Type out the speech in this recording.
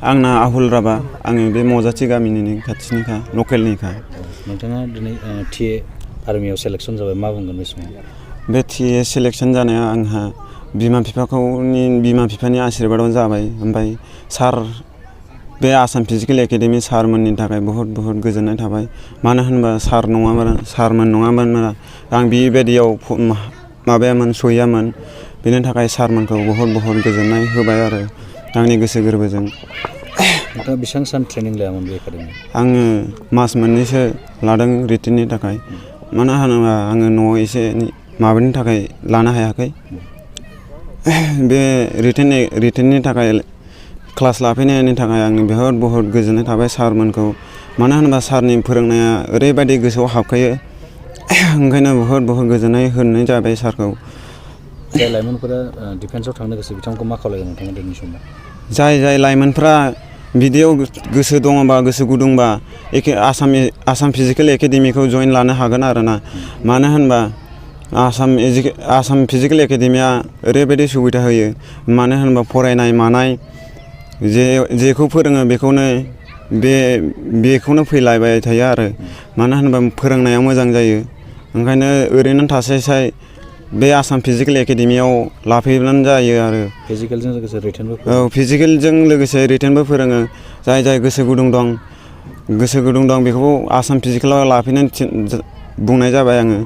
आंना आहुल राबा आङो बे मजाथि गामिनि खाथिनिखा लकेलनिखा नोंथाङा दिनै टिए आर्मियाव सेलेक्सन जाबाय मा बुंगोन बे समाव बे टिए सेलेक्सन जानाया आंहा बिमा बिफानि आशीर्बादाव जाबाय ओमफ्राय सार बे आसाम फिजिकेल एकाडेमि सारमोननि थाखाय बहुत गोजोननाय थाबाय मानो होनबा सारमोन नङामोन आं बेबायदियाव माबायामोन सहैयामोन बेनि थाखाय सारमोनखौ बहुत गोजोननाय होबाय आरो आंनि गोसो गोरबोजों नोंथाङा बेसेबां सान ट्रेनिं लायामोन बे एकाडेमियाव आङो मास मोननैसो लादों रिटेननि थाखाय मानो होनोबा आङो न'आव एसे माबानि थाखाय लानो हायाखै बे रिटेननि थाखाय क्लास लाफैनायनि थाखाय आंनि बहुत गोजोननाय थाबाय सारमोनखौ मानो होनोबा सारनि फोरोंनाया ओरैबायदि गोसोआव हाबखायो ओंखायनो बहुत गोजोननाय होनाय जाबाय सारखौ जाय लाइमोनफोरा डिफेन्सआव थांनो गोसो बिथांमोनखौ मा खावलायगोन नोंथाङा दिनैनि समाव जाय लाइमोनफ्रा बिदियाव गोसो दङबा गोसो गुदुंबा आसाम फिजिकेल एकाडेमिखौ जइन लानो हागोन आरोना मानो होनबा आसाम फिजिकेल एकाडेमिया ओरैबायदि सुबिदा होयो मानो होनबा फरायनाय मानाय जेखौ फोरोङो बेखौनो फैलायबाय थायो आरो मानो होनबा फोरोंनाया मोजां जायो ओंखायनो ओरैनो थास्लायस्लाय बे आसाम फिजिकेल एकाडेमियाव लाफैब्लानो जायो आरो फिजिकेलजों लोगोसे रिटेनबो फिजिकेलजों लोगोसे रिटेनबो फोरोङो जाय गोसो गुदुं दं बेखौ आसाम फिजिकेलाव लाफैनो बुंनाय जाबाय आङो